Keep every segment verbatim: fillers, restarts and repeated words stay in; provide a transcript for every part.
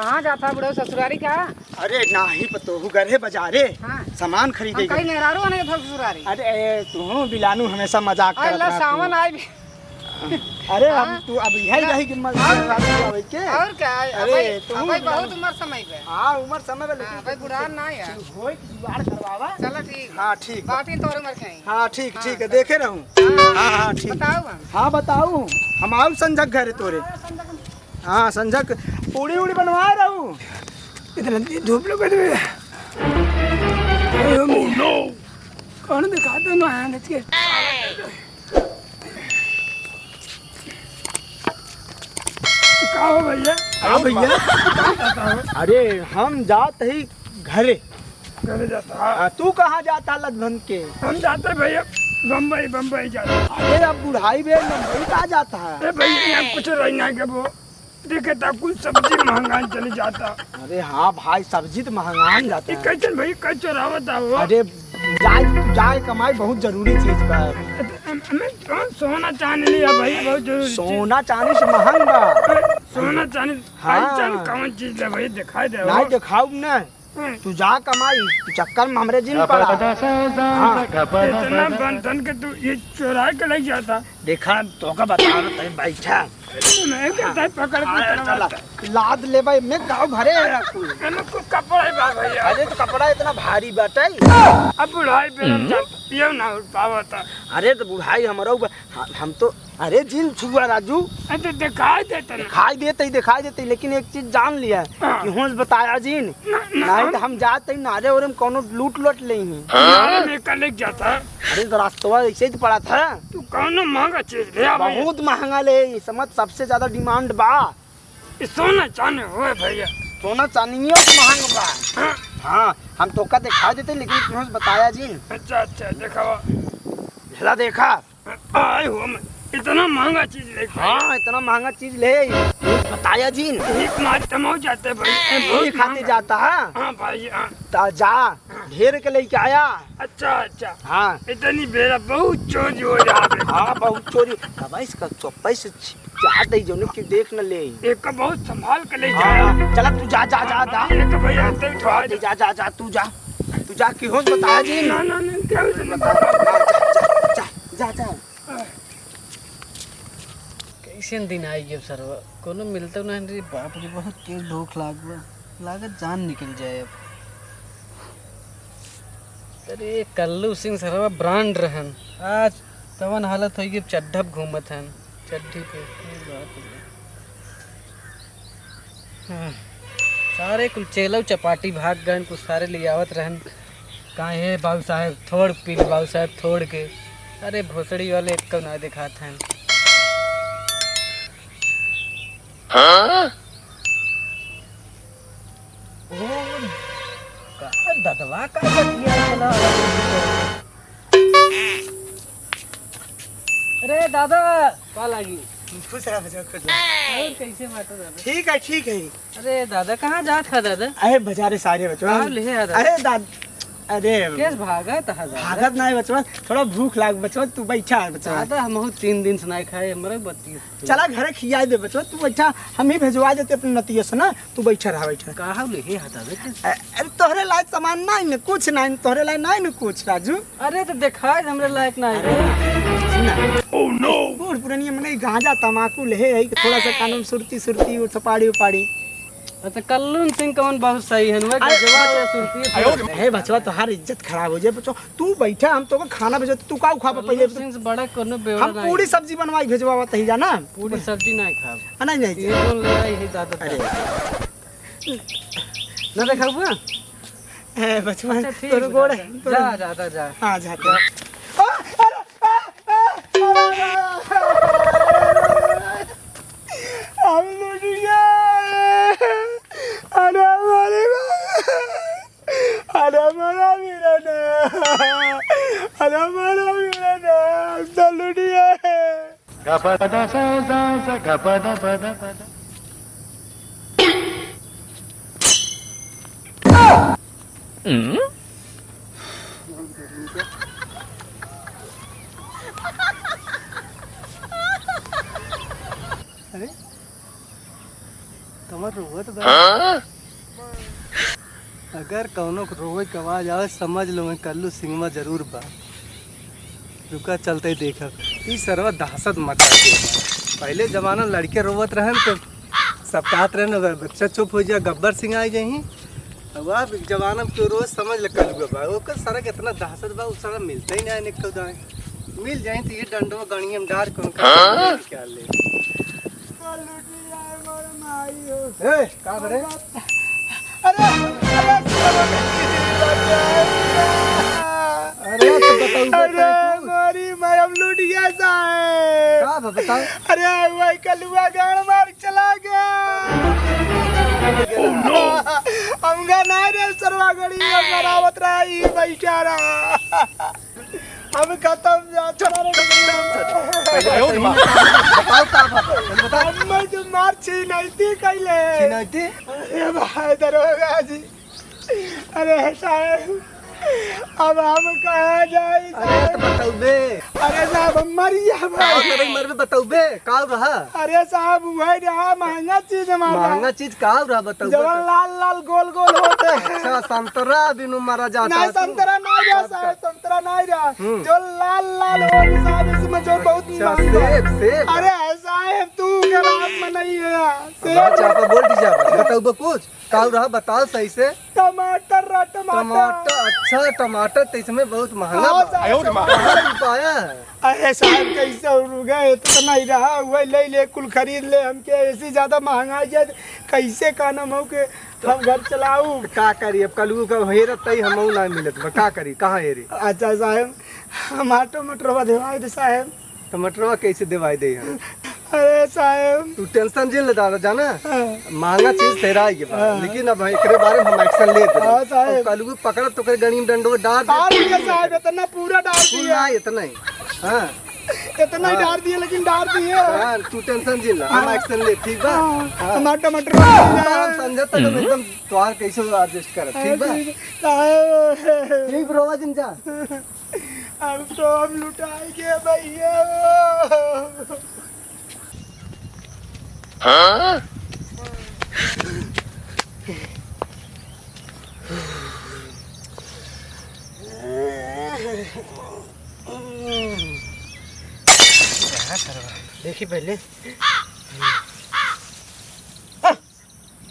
कहाँ जाता बुढ़ऊ, ससुरारी का? अरे नाही पतोहू, गए रहे बजारे। हाँ। सामान खरीदे हम कहीं गए। मेहरारू आने के था ससुरारी। अरे, ए, तू बिलानू हमेशा मजाक अरे करत ला, रहत सावन तू। आए भी। अरे, हम हाँ। तू अब यही हाँ। रही कि मजाक और करत रहत तू, अब के? और क्या? अरे, अबे, तू अबे बिलानू। बहुत उम्र समय पे। हाँ, उम्र समय पे, लेकिन हाँ, भाई, कुछ बुढ़ा ना यार। कुछ होए कि जुगाड़ करवावा। चलो ठीक। हाँ, ठीक। बात ही तोर उम्र के ही। हाँ, ठीक, हाँ, ठीक है, चलो। देखे रहूँ। हाँ, हाँ, हाँ, ठीक। बताओ हम। हाँ, बताओ। हम आऊ संझक घरे तोरे। हाँ, संझक। हाँ, संझक पूड़ी उड़ी बनवाए रहू। इतना धूप लगे तो। Oh, no! कौन दिखा दो ना आने के? का हो भैया? हाँ भैया। अरे, हम जात ही घरे। घरे जाता? हाँ, तू कहाँ जाता लदभन के? हम जाते भैया बम्बई, बम्बई जाते। अरे, अब बुढ़ाई बे, बम्बई का जाता है? अरे भैया, यहाँ कुछ रहना के वो, देखे ता कुल सब्जी महंगा चली जाता। अरे हाँ भाई, सब्जी तो महंगा जाता ये है। कैसे भाई, कैसे चोरावत हो? अरे, जाए, जाए कमाई बहुत जरूरी चीज बा। हम, हमें कौन सोना चांदी लिया भाई, बहुत जरूरी चीज। सोना चांदी से महंग बा। सोना चांदी हाँ। पैसा कौन चीज है भाई, दिखाई दे। नहीं दिखाऊ ना। हम्म। तू जा कमाई, तू चक्कर में हमरे जिन पड़ा। हाँ। इतना बन ठन के तू ये चोरा के ले जाता। देखा, तोका बता रहा था, बैठा। मैं कहता है, पकड़ के अरे, चला। चला। लाद लेबे, मैं गाँव भरे है तू। एमे कुछ कपड़ा ही बा भैया। अरे, तो कपड़ा इतना भारी बाटे। अब बुढ़ाई पे हम हम्म। जात, ये ना उठ पावता। अरे, तो बुढ़ाई हमरो बा-, हम, हम तो अरे जिन छुआ राजू। अरे तो दिखाई देता ना। दिखाई देते ही, दिखाई देते ही, लेकिन एक चीज जान लिया हाँ। कि होश बताया जिन। ना, ना, नहीं हम तो हम जाते ही नारे ओरे में कौनो लूट लोट ले ही। नारे में का लेके जाता? अरे तो रास्तवा ऐसे ही तो पड़ा था। तू कौनो महंगा चीज ले आ भैया। बहुत महंगा ले, इस समय सबसे ज्यादा डिमांड बा। ये सोना चांदी होए भैया। सोना चांदियों से महंग बा। हाँ। हाँ, हम तोका दिखाई देते, लेकिन तू होश बताया जिन। अच्छा, अच्छा, दिखावा। झला देखा। आए हो, मैं इतना महंगा चीज लेके आया। हाँ, इतना महंगा चीज ले, बताया जिन। एक मार तमाओ जाते भाई, ए, यही बहुत खाते महंगा। जाता है। हाँ भाई, हाँ। ता जा, ढेर के लेके आया। अच्छा, अच्छा। हाँ। इतनी बेरा बहुत चोरी हो रहा है। हाँ, बहुत चोरी। दवाई से कर, चौपाई से छी-, जात ही जोने की देख न ले। एक का बहुत संभाल के ले हाँ, जाया। चला तू जा, जा, जा, जा। एक भैया, अंदर उठा दे। जा, जा, जा, तू जा। तू जा, की होश बताया जिन। ना, ना, ना, क्या होश बताया? जा, जा, जा, जा, जा। कैसन दिन आई गए सरवा, कोनो मिलते नहीं रे बाप रे, बहुत तेज भूख लाग बा, लागत जान निकल जाए अब। अरे कल्लू सिंह सरवा ब्रांड रहन, आज कवन हालत होई कि चड्ढब घूमत हन, चड्ढी पे। हाँ, सारे कुल चेलव चपाटी भाग गए, कुछ सारे ले आवत रहन। काहे बाबू साहेब, थोड़ पी ले बाबू साहेब, थोड़ के। अरे भोसड़ी वाले एक ना दिखात हैं। हाँ? ओ, का ददवा का कर दिया चला? अरे दादा, का लागी? खुश रह बच्चा, खुश रह। और कैसे बाटो दादा? ठीक है, ठीक है। अरे दादा, कहाँ जात है दादा? अरे बाजारे सारे बचवा। का ले है दादा? अरे दाद-, अरे केस भागत है दादा? भागत नहीं बचवा, थोड़ा भूख लाग बचवा, तू बैठा है बचवा। दादा, हम तीन दिन से नहीं खाए, हमरे बत्तीस। चला घरे खियाए दे बचवा, तू बैठा, हम ही भेजवा देते अपने नतिया से ना, तू बैठा रहा, बैठा। कहाँ ले है दादा? अ-, अरे तोहरे लायक सामान नहीं न, कुछ नहीं न, तोहरे लायक नहीं न कुछ, राजू। अरे, तो देखाए हमरे लायक ना है। अरे, सुन ना। Oh, no! बूढ़ पुरानी हमने गांजा, तमाकू ले है, यही के थोड़ा सा कानून सुरती, सुरती, वो सुपारी, उपारी। अच्छा, कल्लून सिंह कौन बहुत सही है, वह अरे, गजवा या सुरती है। अरे, हे बचवा, तोहार इज्जत खराब हो जाए, बचवा। तू बैठा, हम तोका खाना भेजो, तू का उखा पहिले? कल्लून सिंह से बड़ा कोनो बेवड़ा हम नहीं पूरी है। सब्जी बनवाई भेजवावत ही जाना। पूरी सब्जी नहीं खाब। आ, नहीं, नहीं, ये कौन ले आई है ज्यादा? अरे। ना देखा हुआ? ए, बचवा, अच्छा, ठीक तोर बा, गोड़ जा, है, तोर जा, जा, जा, जा। हाँ, जा, जा। आ, अरे, आ, आ, अरे, अरे, अरे, हम लूट गए। अरे, हमारे, अरे, हमारा मेरा ना। अरे, हमारा मेरा ना। हम तो लूट गए। अरे, और रोवत बा। हाँ? अगर कौनो रोवे के आवाज आवे, समझ लो, वहीं कल्लू सिंहवा जरूर बा। रुका, चलते ही देखब। ई सरवा दहशत मचा के बा। पहले जमाना लड़के रोवत रहन तो सब कहत रहन, "अगर बच्चा चुप हो जा, गब्बर सिंह आ जाही।" अब आप जमाना में क्यों रोज समझ ले कल्लू बा। ओकर सरवा के इतना दहशत बा, उ सरवा मिलते ही ना, निकल जाए। मिल जाए तो ये डंडवा गणिया में डार के उनका हाँ? क्या ले। ए, का बरे? अरे, अरे, अरे, तो बताऊ, अरे, बताऊ। मोरी माई, हम लुटिया साहेब। का बा, बताओ। अरे, वही कलुआ गाड़ मार चला गया। हमका ना रे सरवा गड़ी में मरावत रहा, ई बैठा रहा। हम खत्म जा, छोड़ा रे। पहले बताओ, का बात है? पहले बताओ। हम मैं जो मार छीनैती कैले। छीनैती? अरे भाई दरोगा जी, अरे साहब, अब हम कहाँ जाई अरे तो साहब? बताओ बे। अरे साहब, हम मरिया का भाई। करे मरबे बताओ बे, का रहा? अरे साहब, वही रहा, महंगा चीज हमारा। महंगा चीज का रहा बताओ जवन बे? लाल लाल गोल गोल होते हैं। अच्छा, संतरा बिनु मरा जाता नहीं, है तू। संतरा नहीं रहा अच्छा। साहब, संतरा नहीं रहा। हम्म। जो लाल लाल हो साहब, इसमें जो बहुत अच्छा, महंगा। सेब, सेब। अरे साहब, तू के रात में नहीं है, सेब। बात चापा बोल दीजिए आप, बताओ बे कुछ, का रहा बताओ सही से। टमाटर रहा, टमाटर। टमाटर, अच्छा, टमाटर तो इसमें बहुत महंगा हाँ, बा। साहब, टमाटर। कहाँ से पाया है? अरे साहब, कैसे हो गए? इतना ही रहा, वही ले ले, कुल खरीद ले, हमके ऐसी ज्यादा महंगाई है, कैसे का नाम हो के हम घर चलाऊ? का करी, अब कलू का हेरत तई हमहू ना मिलत बा, का करी, कहाँ हेरी? अच्छा साहब, हमार टमाटरवा देवाई दे साहब। टमाटरवा कैसे देवाई दे हम? अरे साहब। तू tension जिन ले दादा, जाना? हाँ। महंगा चीज तेरा ही के बा, हाँ। लेकिन अब एकरे बारे में हम action ले दे। हाँ साहब। अब कलू पकड़ तो कर गणिया में डंडो डार दे। डार दिया साहब, इतना पूरा डार तू दिया। ना इतना ही। हाँ। इतना ही हाँ। डार दिए, लेकिन डार दिए। हाँ, तू tension जिन ला, हम हाँ। Action ले, ठीक बा? हाँ, हाँ। हमार टमाटर हाँ, बन जाए। हम समझत तक हम एकदम तोहार कैसे adjust करब, ठीक बा? हाँ, ठीक बा। साहब। ठीक, रोवा जिन जा। अब तो हम लुटाई गए भैया। हाँ? देखी पहले।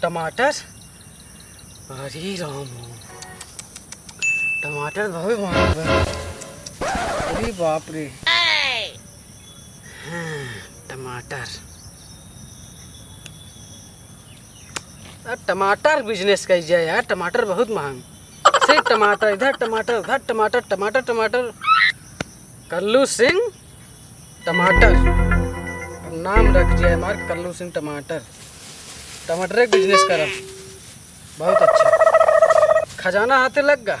टमाटर? अरे राम हो, टमाटर बहुत महंग बा। अरे बाप रे। हाँ, टमाटर। अब टमाटर business कइल जाए यार, टमाटर बहुत महंग। सिर्फ टमाटर, इधर टमाटर, उधर टमाटर, टमाटर, टमाटर। कल्लू सिंह टमाटर। अब नाम रख दिया हमार कल्लू सिंह टमाटर। टमाटर एक business करब। बहुत अच्छा। खजाना हाथे लग गा।